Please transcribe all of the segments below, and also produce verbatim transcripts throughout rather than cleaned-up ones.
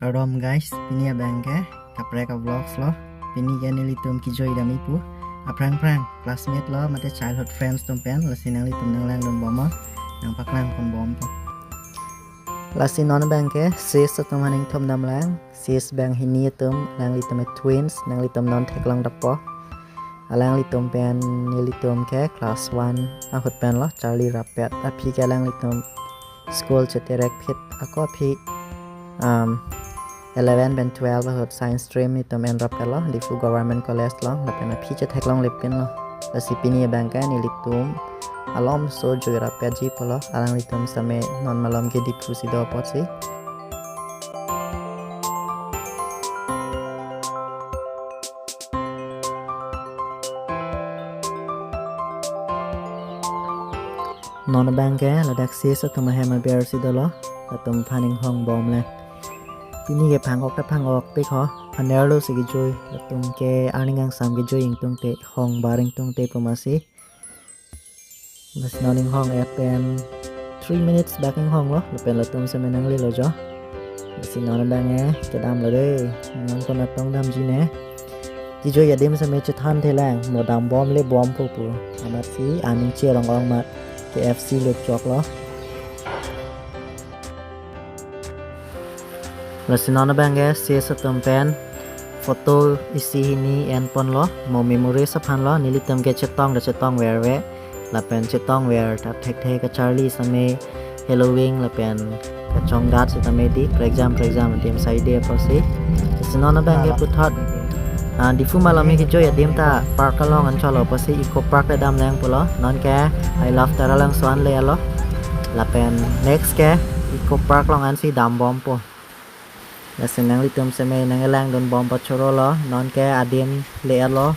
Kardom guys, pini abang ke kaprek a vlogs lo. Pini ke nelitum kejui dam-i pu. Aphrang phrang classmate lo mate childhood friends atum pen, lasi nanglitum nanglangdun bom o, nangpaklang pon bompo. Lasi non abang ke sis atum aning thom damlang, sis abang hini atum, alanglitum ke twins, nanglitum non theklong dapo. Alanglitum pen nelitum ke class one ahut pen lo charli rappet. Aphi ke alanglitum school cheterek phit ako aphi, um, eleven pen twelve ahut science stream itum en rappet lo, Diphu Government College along, lapen aphi chetheklongle pin lo. Lasi pini abang ke nelitum alomso jui rappetji pulo, alanglitum same non malom ke Diphu si do apotsi. Non abang ke ladak sis atum ahem aber si dolo, latum aphan inghong bomlang. Pini ke phang-ok ta phang-ok tik ho, anerlo si kejui, latum ke arni kangsam kejui ingtungte, hong bar ingtungte pu masi. Lasi non inghong et pen three minutes bak inghong lo, lapen latum same nanglelo jo. Lasi non abang ke kedam lo de, non konat tong damji ne. Kejui adim same chethan thelang, mo dam bomle bompo pu. Amatsi aning cherong ong mat K F C lut chok lo. Lasi non abang ke sis atum pen photo isi hini en pon lo, mo memories aphan lo, nelitum ke chetong ta chetong verve, lapen chetong ver ta thekthe kacharli same Halloween lapen kachongdat sitame di, prekjam prekjam adim saide apotsi. Lasi non abang ke puthot, ah, Diphu malom ke kejui adim ta park along anchot lo apotsi Eco Park le damlang pulo. Non ke I Love Taralangso an le-et lo. Lapen next ke Eco Park along ansi dam bompo. Lasi nanglitum same nanglangdun bompo choro lo. Non ke adim le-et lo.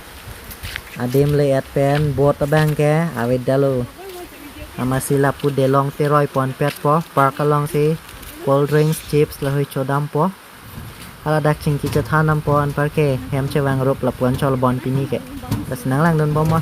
Adim le-et pen boat abang ke avedetlo. Amatsi lapu delong teroi ponpetpo, park alongsi cold drinks, chips lahui chodampo. Hala dak chingki chethan dampo, anparke hem chevang rup lapu anchot bon pini ke. Lasi nanglangdun bom ma.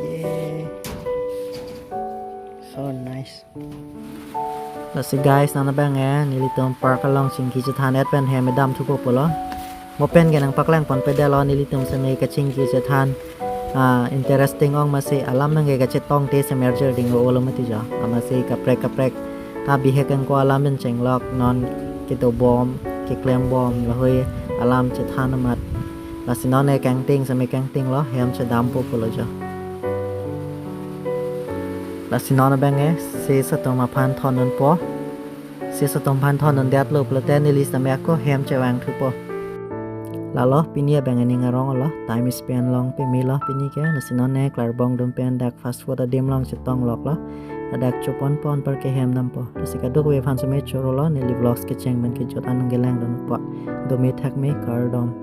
Yay. So nice. Lasi guys, non abang ke nelitum park along chingki chethan et pen hem damthupo pulo. Mo pen ke nangpaklang ponpedetlo, nelitum same kachingki chethan, ah, interesting ong masi alam abang ke kachetongte semerjer ding olo mati jo. Amatsi kaprek kaprek abihek angko alam pen chenglok, non kedo bom, keklem bom, lahui alam chethan amat. Lasi non ke kangting same kangting lo, hem chedampo pulo jo. Lasi non abang ke sis atum aphan thondunpo. Sis atum aphan thondundetlo pulote neli same ako hem chevangthupo. Lalo pini abang aning arong lo, time spend long pemelo pini ke. Lasi non ke klarbong dum pen dak fast food adim along chetonglok lo. Ladak chopon pon anparke hem dampo. Lasi kadokave aphan same choro lo, neli vlogs kecheng pen kejut an nangkelangdunpo. Dome thakme, kardom.